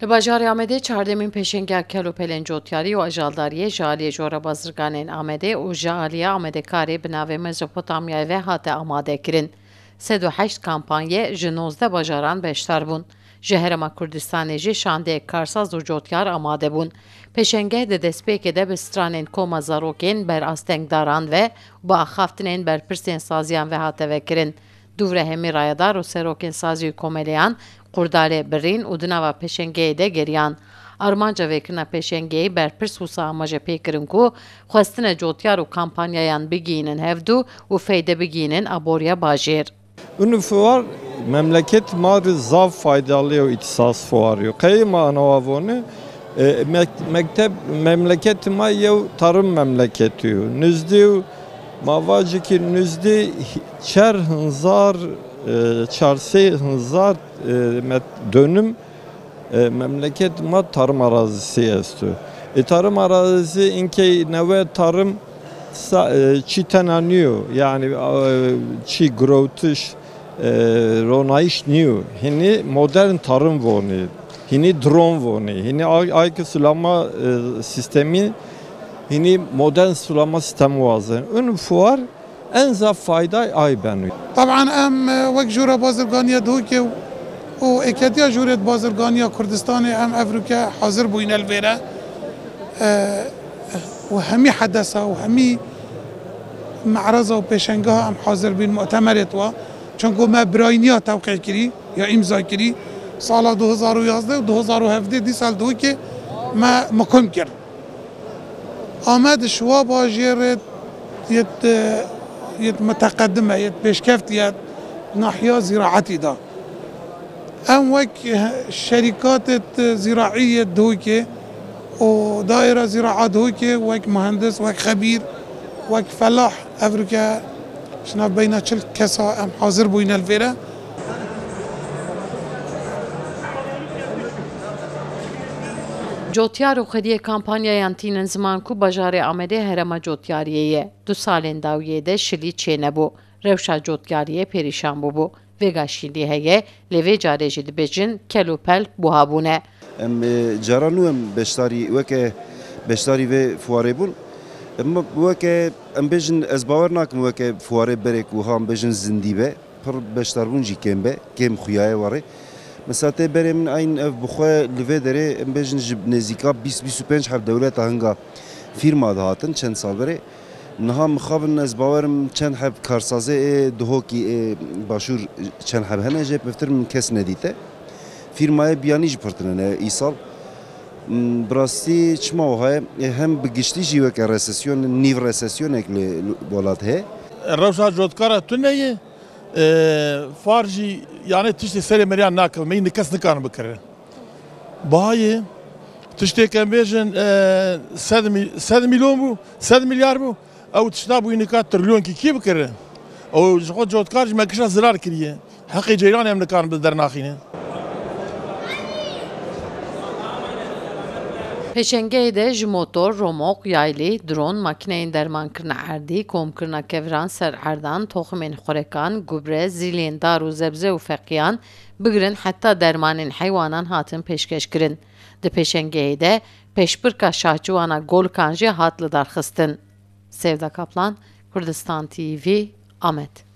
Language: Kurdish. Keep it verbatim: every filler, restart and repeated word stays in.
Li bajarê Amedê çardemîn pêşengeya kel û pelên cotyarî û ajaldariyê ji aliyê Jora Bazirganên Amedê û ji aliya amadekarê bi navê Mezopotamyayê ve hate amade kirin. Sed û heşt kampanye ji nozdeh bajaran beşdar bûn. Ji Herêma Kurdistanê jî şandeyek karsaz û cotyar amade bûn. Pêşengeh di destpêkê de bi stranên koma zarokên ber astengdaran ve û bi axaftinên berpirsên saziyan ve hate vekirin. Du rehemî rayedar û serokên sazî û komeleyan qurdalê birîn û di nava pêşengeyê de geriyan. Armanca vêkirina pêşengeyê berpirs wisa amaje pê kirin ku xwestine cotyar û kampanyayan bigihînin hevdû û feyde bigihînin aboriya bajêr. Unu fuar memleket ma rê zaf faydalı yo, ihtisas fuar yo. Qey ma anawa vone, e, mek-, mekteb, memleket ma yew tarım memleketi yo. Nüzdî yo, ma vacî ki nüzdî çer hınzar, e, çar sey hınzar, e, met-, dönüm, e, memleket ma tarım arazisi esto. E, tarım arazisi inkey newe tarım sa-, e, çi tena niyo. Yani, e, çi growtiş, e, ronayış niyo. Hini modern tarım voni. Hini drone voni. Hini ay-, ayki sulama, e, sistemi hini modern sulama sistemi waze. Ün fuar en zaf fayday ay benû. Taban em, e, wek Jûra Bazirganiya Duhokê û Êketiya Jûrê Bazirganiya Kurdistanê em evroke hazir bûyne li vêre. E, û hemî hedesa û hemî me'reza û pêşengeha em hazir bîn mu'temerê twa. Çunku me birayniya tewqî kirî ya îmza kirî sala du hezar û yazdeh û du hezar û hevdeh dîsa li Duhokê me mukim kir. Amed şiwa bajêr yet, yet muteqedim e, yet pêşkeft ye nahiya ziraetî de. Em wek şerîkatê ziraî yê Duhokê û daîra ziraat Duhokê wek muhendis, wek xebîr, wek felah evroke ji nav beyna çil kesa em hazir bûyne li vêre. Cotyar û xwediyê kampanyayan tînin ziman ku bajarê Amedê herêma cotyariyê ye. Du salên dawiyê de şilî çênebû. Rewşa cotyariyê perîşan bûbû. Vêga şilî heye, lê vê carê jî dibêjin kel û pel buha bûne. Em, e, cara nû em beşdarî, weke beşdarî vê fuarê bûn. Em weke, em bêjin, ez bawer nakim weke fuarê berê ku wiha em bêjin zindî be. Pir beşdarbûn jî kêm be, kêm xuyaye warê. Mesela tê berê min eyn ev bi xwe li vê derê, em bêjin ji nêzîka bîst bîst û pênc heb dewleta hinga fîrma dihatin çend sal berê. Niha mixabin ez bawerim çend heb karsazê ê Duhokî ê Başûr çend heb hene, jê pevtir min kes nedîte. Fîrmayê biyanî jî pir tune ne îsal. M, bi rastî çima wiha ye? E, hem bi giştî jî weke resesyon, nîv resesyonek li, li welat heye. Rewşa cotkara tune ye. E, far jî, yani tiştê serê meriyan nakeve, me yî kes nikarin bikirin. Bahayê tiştê ke em bêjin, e, sed mî-, sed milyon bû, sed milyar bû, ew tişta bûyî nika trilyonkî kî bikirin? Ew ji xwe cotkar ji me kişa zirar kiriye. Heqê ceyranê em nikarin bi dernaxînin. Pêşengeyê de ji motor, romoq, yaylî, dron, makîneyên dermankirina erdî, komkirina keviran ser erdan, toximên xurekan, gubre, zîlên dar û zebze û feqiyan, bigirin heta dermanên heywanan hatin pêşkeş kirin. Di pêşengehê de pêşbirka şahciwana golikan jî hat lidarxistin. Sevda Kaplan, Kurdistan T V, Amed.